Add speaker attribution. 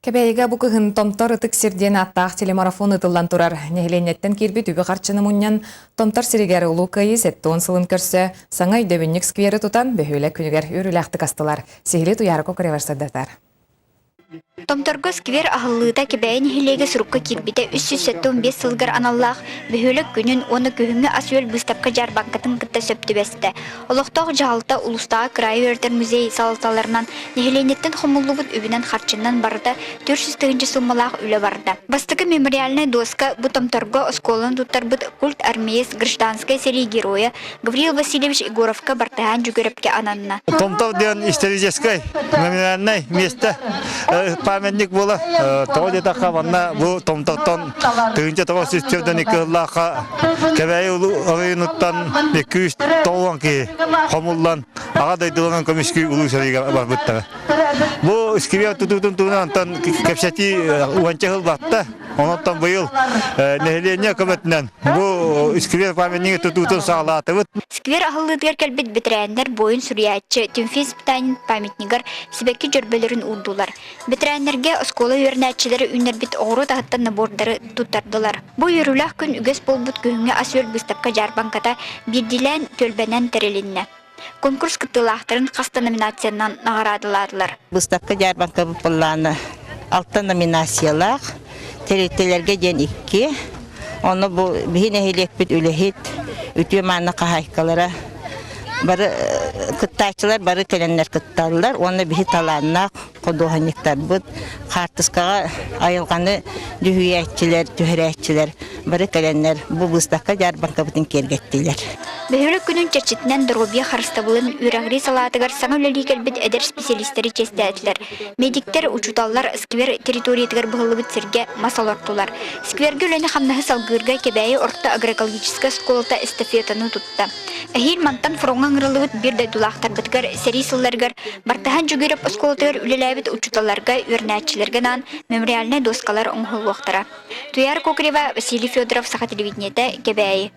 Speaker 1: Кэбээйигэ бу кыһын Томтор ытык сир диэн ааттаах телемарафон ыытыллан турар. Нэһилиэнньэттэн киирбит үбү-харчыны мунньан, Томтор сиригэр Улуу Кыайыы 70 сылын көрсө саҥа өйдөбүнньүк сквери тутан, бөһүөлэк күнүгэр үөрүүлээхтик астылар. Сиһилии Туйаара Кокорева сырдатар.
Speaker 2: Томторго сквер аһыллыыта Кэбээйи нэһилиэгэ сурукка киирбитэ 375 сылыгар аналлаах бөһүөлэк күнүн уонна күһүҥҥү ас-үөл быыстапка-дьаарбаҥкатын кытта сөп түбэстэ. Олохтоох дьаһалта улуустааҕы кыраайы үөрэтэр музей салалталарынан нэһилиэнньэттэн хомуллубут үбүнэн-харчынан барыта 400 тыһыынча сууммалаах үлэ барда. Бастакы мемориальнай дуоска бу Томторго оскуоланы туттарбыт культ армеец гражданскай сэрии геройа Гаврил Васильевич Егоровка Бартыһаан Дьүгүрэпкэ ананна.
Speaker 3: Томтор диэн историческай мемориальнай место памятник буолар. Тоҕо диэтэххэ манна бу Томтортон 1942 сыллаахха Кэбээйи оройуонуттан 290 киһи хомуллан Аҕа дойдуларын көмүскүү улуу сэриигэ барбыттара. Бу сквер тутуутун туһунан онтон кэпсэтии уонча сыл батта. Онон быйыл нэһилиэнньэ көмөтүнэн бу сквер памятнигы тутуутун саҕалаатыбыт.
Speaker 2: Сквер аһыллыытыгар кэлбит бэтэрээннэр буойун суруйааччы Тимофей Сметанин памятнигар сибэкки дьөрбөлөрүн уурдулар. Бэтэрээннэргэ оскуола үөрэнээччилэрэ үүннэрбит оҕуруот аһыттан набордары туттардылар. Бу үөрүүлээх күн үгэс буолбут күһүҥҥү ас-үөл быыстапка-дьаарбаҥката биирдиилээн түөлбэнэн тэрилиннэ. Конкурс кыттыылаахтарын хас да номинациянан наҕараадалаатылар.
Speaker 4: Быыстапка-дьаарбаҥка былаана алта номинациялаах, тэрилтэлэргэ диэн икки. Ону бу биһи нэһилиэкпит үлэһит, үтүө-мааны хаһаайкалара бары кыттааччылар бары кэлэннэр кытталлар уонна биһи талааннаах худуоһунньуктарбыт, хаартыскаҕа айылҕаны дьүһүйээччилэр, түһэрээччилэр бары кэлэннэр бу быыстапка дьаарбаҥкабытын киэргэттилэр.
Speaker 2: Бөһүөлэк күнүн чэрчитинэн доруобуйа харыстабылын үөрэҕирии салаатыгар саҥа үлэлии кэлбит эдэр специалистары чиэстээтилэр. Медиктэр, учууталлар сквер территориятыгар быһыллыбыт сиргэ мас олортулар. Сквергэ үлэни-хамнаһы салгыырга Кэбээйи орто агроэкологическай оскуолата эстафетаны тутта. Эһиил мантан фроҥҥа ыҥырыллыбыт биир дойдулаахтарбытыгар сэрии сылларыгар Бартыһаан Дьөгүөрэп оскуолатыгар үлэлээбит учууталларга, үөрэнээччилэргэ анаан мемориальнай дуоскалар оҥоһуллуохтара. Туйаара Кокорева, Василий Федоров, Саха телевидениетэ, Кэбээйи.